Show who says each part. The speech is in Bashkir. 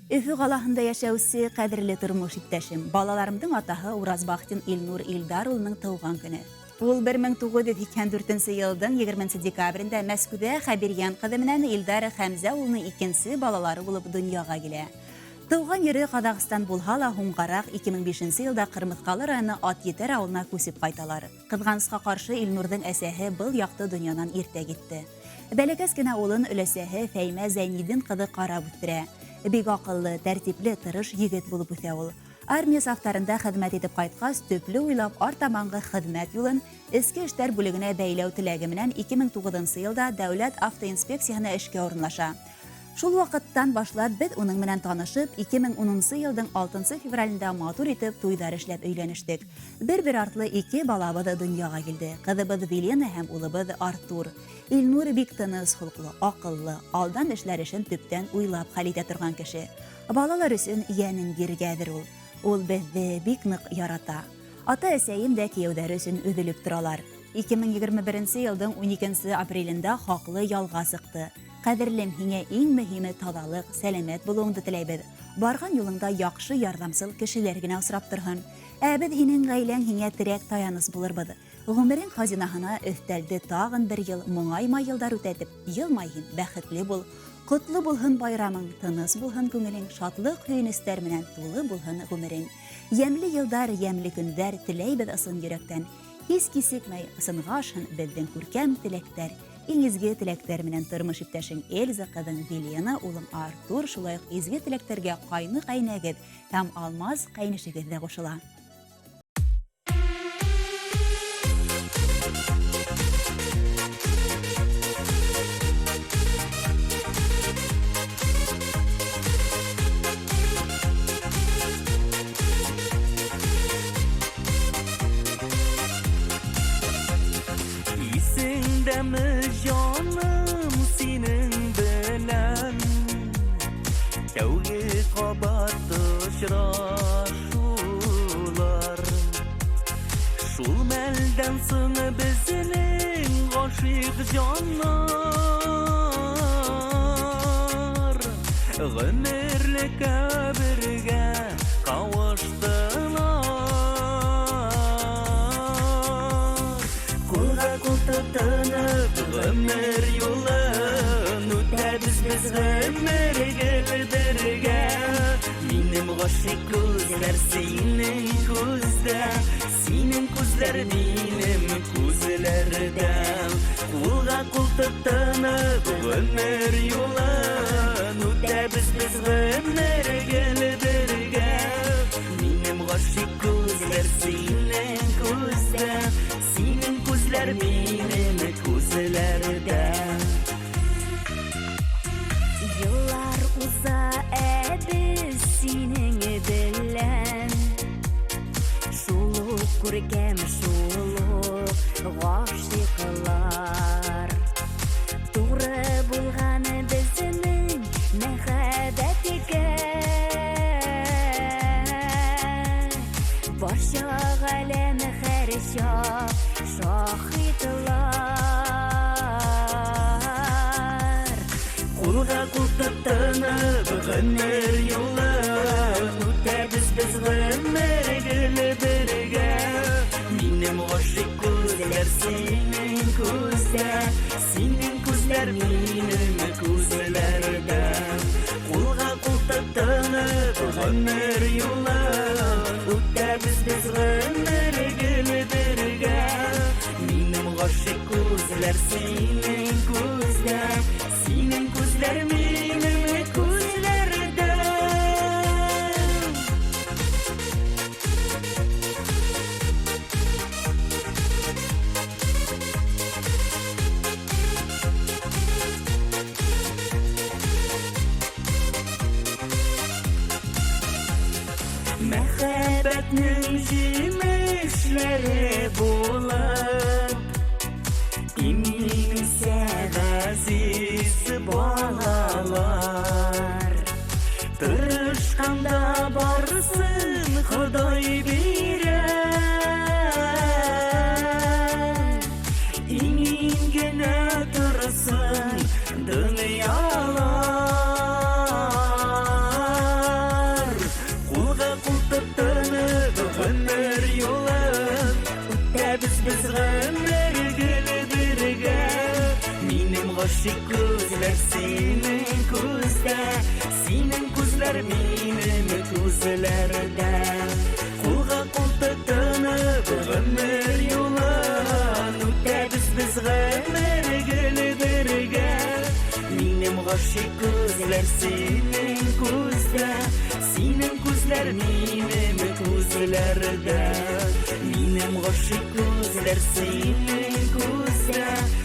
Speaker 1: Өфө ҡалаһында йәшәүсе ҡәҙерле тормош иптәшем, балаларымдың атаһы Уразбахтин Илнур Илдар улының тыуған көнө. Ул 1984 йылдың 20 декабрендә Мәскүҙә Хәбирйән ҡыҙы менән Илдар Хәмзә улының икенсе балалары булып донъяға килә. Тыуған ере Ҡаҙағстан булһа ла, һуңғараҡ 2005 йылда Ҡырмыҫҡалы районы Атйетәр ауылына күсеп ҡайталар. Ҡыҙғанысҡа ҡаршы, Илнурҙың әсәһе был яҡты донъянан иртә китте. Бәләкәс кенә улын өләсәһе Фәймә Зәйнидин ҡыҙы ҡарап үҫтерә. Бик аҡыллы, тәртипле, тырыш егет булып үҫә ул. Армия сафтарында хеҙмәт итеп ҡайтҡас, төплө уйлап, артабанғы хеҙмәт юлын Эске эштәр бүлегенә бәйләү теләге менән 2009 нсы йылда Дәүләт автоинспекцияһына эшкә урынлаша. Шул вакыттан башлап без уның менән танышып, 2010 нчы елдың 6 нчы февралендә матур итеп туйҙар эшләп өйләнештек. Бер-бер артлы ике балабыҙ дөньяға килде, кызыбыҙ Вилена һәм улыбыҙ Артур. Илнур бик тыныч холыклы, акыллы, алдан эшләр эшен төптән уйлап хәл итә торган кеше. Балалар өчен йәнен бирергә әзер ул. Ул безне бик нык ярата. Ата-әсәем дә кияүҙәре өсөн өҙөлөп торалар. 2021 нче елдың 12 нче апрелендә хаклы ялга сыкты. Кадерлем, һиңә иң мөһиме таҙалыҡ, сәламәт булыуыңды теләйбеҙ. Барған юлыңда яҡшы, ярҙамсыл кешеләр генә осрап торһон. Ә беҙ һинең гаиләң һиңә терәк, таяныс булырбыҙ. Ғүмерең хазинаһына өҫтәлде тагын бер ел моңаймай елдар үтәтеп, елмай һин, бәхетле бул. Котлы булһын байрамың, тыныс булһын күңелең, шатлык-һөйөнөстәр менән тулы булһын ғүмерең. Йәмле елдар, йәмле көндәр теләйбеҙ ысын йөрәктән. Һис кисекмәй, ысынға ашһын беҙҙең күркәм теләктәр. Иң изге теләктәр менән тормыш иптәшең Эльза, кызың Елена, улың Артур, шулай ук изге теләктәргә кайны-кайнәгеҙ һәм Алмаз кайнешегеҙ ҙә ҡушыла.
Speaker 2: Исеңдәме, җаным, синең белән Тәүге кабат очрашулар. Шул мәлдән соң безнең гашыйк җаннар Гомерлеккә бергә кавыштылар. Кулга кул тотынып, гомер юлын үтәбез без гомер гел бергә. Минем гашыйк күзләр синең күздә, синең күзләр минем күзләрдә. Кулга кул тотынып, гомер юлын үтәбез без гомер гел бергә. Минем гашыйк күзләр синең күздә, синең күзләр минем күзләрдә.
Speaker 3: Еллар уза, ә без синең белән Шул ук күркәм, шул ук гашыйклар. Туры булган безнең мәхәббәткә. Барча галәм һәрчак шаһитлар.
Speaker 2: Кулга кул тотынып, гомер юлын үтәбез без гомер гел бергә. Минем гашыйк күзләр синең күздә, синең күзләр минем күзләрдә. Кулга кул тотынып, гомер юлын үтәбез без гомер гел бергә. Минем гашыйк күзләр синең күздә, синең күзләр минем күзләрдә. Мәхәббәтнең җимешләре булып, Имин үсә газиз балалар. Тырышканда барысын Ходай бирә. Имин генә торсын дөньялар. кул тотынып гомер юлын үтәбез без гомер гел бергә. Минем гашыйк күзләр синең күздә, синең күзләр минем күзләрдә. Кулга кул тотынып гомер юлын үтәбез без гомер гел бергә. Минем гашыйк күзләр синең күздә, синең күзләр минем күзләрдә. Минем гашыйк күзләр синең күздә.